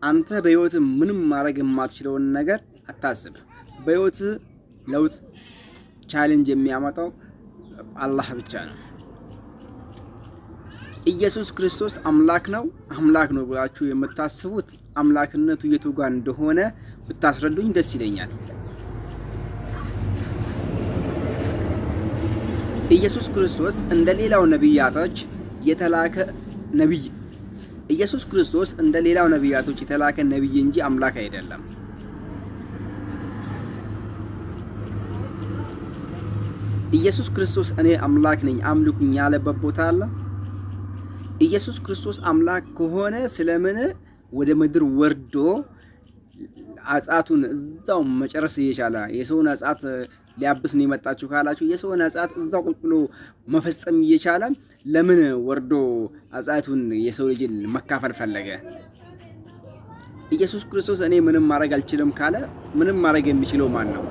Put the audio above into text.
አንተ በህይወት ምንም ማድረግ የማትችለውን ነገር አታስብ። በህይወት ለውጥ challenge የሚያመጣው አላህ ብቻ ነው። ኢየሱስ ክርስቶስ አምላክ ነው፣ አምላክ ነው ብላችሁ የምታስቡት አምላክነቱ የቱ ጋር እንደሆነ ብታስረዱኝ ደስ ይለኛል። ኢየሱስ ክርስቶስ እንደ ሌላው ነቢያቶች የተላከ ነቢይ፣ ኢየሱስ ክርስቶስ እንደ ሌላው ነቢያቶች የተላከ ነቢይ እንጂ አምላክ አይደለም። ኢየሱስ ክርስቶስ እኔ አምላክ ነኝ አምልኩኝ ያለበት ቦታ አለ? ኢየሱስ ክርስቶስ አምላክ ከሆነ ስለምን ወደ ምድር ወርዶ ኃጢአቱን እዛው መጨረስ እየቻለ፣ የሰውን ኃጢአት ሊያብስ ነው የመጣችሁ ካላችሁ፣ የሰውን ኃጢአት እዛው ቁጭ ብሎ መፈጸም እየቻለ ለምን ወርዶ ኃጢአቱን የሰው ልጅን መካፈል ፈለገ? ኢየሱስ ክርስቶስ እኔ ምንም ማድረግ አልችልም ካለ ምንም ማድረግ የሚችለው ማን ነው?